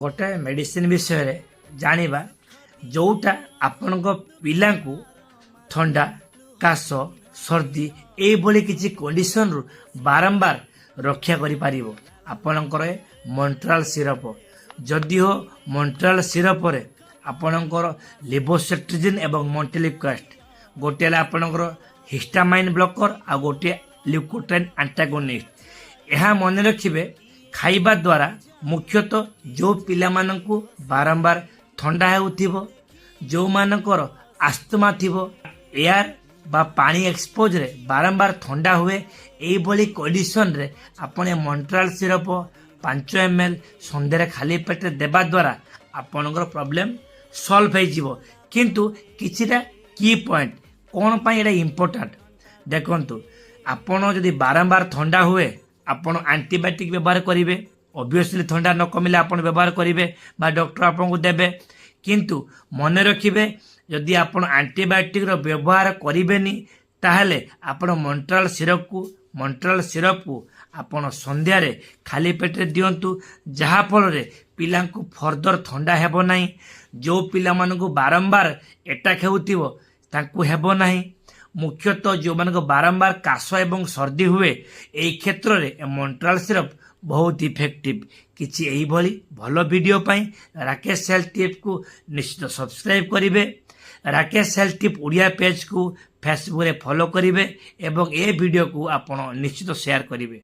ଗୋଟେ ମେଡ଼ିସିନ ବିଷୟରେ ଜାଣିବା, ଯେଉଁଟା ଆପଣଙ୍କ ପିଲାଙ୍କୁ ଥଣ୍ଡା, କାଶ, ସର୍ଦ୍ଦି ଏଇଭଳି କିଛି କଣ୍ଡିସନରୁ ବାରମ୍ବାର ରକ୍ଷା କରିପାରିବ। ଆପଣଙ୍କର ମଣ୍ଟ୍ରାଲ ସିରପ। ଯଦିଓ ମଣ୍ଟ୍ରାଲ ସିରପରେ ଆପଣଙ୍କର ଲିଭୋସେଟ୍ରିଜିନ୍ ଏବଂ ମଣ୍ଟେଲିକାଷ୍ଟ, ଗୋଟିଏ ହେଲା ଆପଣଙ୍କର ହିଷ୍ଟାମାଇନ୍ ବ୍ଲକର ଆଉ ଗୋଟିଏ ଲ୍ୟୁକୋଟ୍ରାଇନ୍ ଆଣ୍ଟାଗୋନିଷ୍ଟ। ଏହା ମନେ ରଖିବେ, ଖାଇବା ଦ୍ୱାରା ମୁଖ୍ୟତଃ ଯେଉଁ ପିଲାମାନଙ୍କୁ ବାରମ୍ବାର ଥଣ୍ଡା ହେଉଥିବ, ଯେଉଁମାନଙ୍କର ଆସ୍ତମା ଥିବ, ଏୟାର ବା ପାଣି ଏକ୍ସପୋଜରେ ବାରମ୍ବାର ଥଣ୍ଡା ହୁଏ, ଏଇଭଳି କଣ୍ଡିସନରେ ଆପଣ ଏ ମଣ୍ଟ୍ରାଲ ସିରପ 5 ml ସନ୍ଧ୍ୟାରେ ଖାଲି ପେଟରେ ଦେବା ଦ୍ୱାରା ଆପଣଙ୍କର ପ୍ରୋବ୍ଲେମ୍ ସଲ୍ଭ ହେଇଯିବ। କିନ୍ତୁ କିଛିଟା କି ପଏଣ୍ଟ, କ'ଣ ପାଇଁ ଏଇଟା ଇମ୍ପୋର୍ଟାଣ୍ଟ ଦେଖନ୍ତୁ। ଆପଣ ଯଦି ବାରମ୍ବାର ଥଣ୍ଡା ହୁଏ, ଆପଣ ଆଣ୍ଟିବାୟୋଟିକ୍ ବ୍ୟବହାର କରିବେ। ଅବଭିୟସଲି ଥଣ୍ଡା ନ କମିଲେ ଆପଣ ବ୍ୟବହାର କରିବେ ବା ଡକ୍ଟର ଆପଣଙ୍କୁ ଦେବେ। କିନ୍ତୁ ମନେ ରଖିବେ, ଯଦି ଆପଣ ଆଣ୍ଟିବାୟୋଟିକ୍ର ବ୍ୟବହାର କରିବେନି, ତାହେଲେ ଆପଣ ମଣ୍ଟ୍ରାଲ ସିରପକୁ ଆପଣ ସନ୍ଧ୍ୟାରେ ଖାଲି ପେଟରେ ଦିଅନ୍ତୁ, ଯାହାଫଳରେ ପିଲାଙ୍କୁ ଫର୍ଦର ଥଣ୍ଡା ହେବ ନାହିଁ। ଯେଉଁ ପିଲାମାନଙ୍କୁ ବାରମ୍ବାର ଏଟାକ୍ ହେଉଥିବ, ତାଙ୍କୁ ହେବ ନାହିଁ। ମୁଖ୍ୟତଃ ଯେଉଁମାନଙ୍କ ବାରମ୍ବାର କାଶ ଏବଂ ସର୍ଦ୍ଦି ହୁଏ, ଏହି କ୍ଷେତ୍ରରେ ଏ ମଣ୍ଟ୍ରାଲ ସିରପ ବହୁତ ଇଫେକ୍ଟିଭ। କିଛି ଏଇଭଳି ଭଲ ଭିଡ଼ିଓ ପାଇଁ ରାକେଶ ହେଲ୍ଥ ଟିପ୍କୁ ନିଶ୍ଚିତ ସବସ୍କ୍ରାଇବ୍ କରିବେ, ରାକେଶ ହେଲ୍ଥ ଟିପ୍ ଓଡ଼ିଆ ପେଜ୍କୁ ଫେସବୁକ୍ରେ ଫଲୋ କରିବେ ଏବଂ ଏ ଭିଡ଼ିଓକୁ ଆପଣ ନିଶ୍ଚିତ ସେୟାର କରିବେ।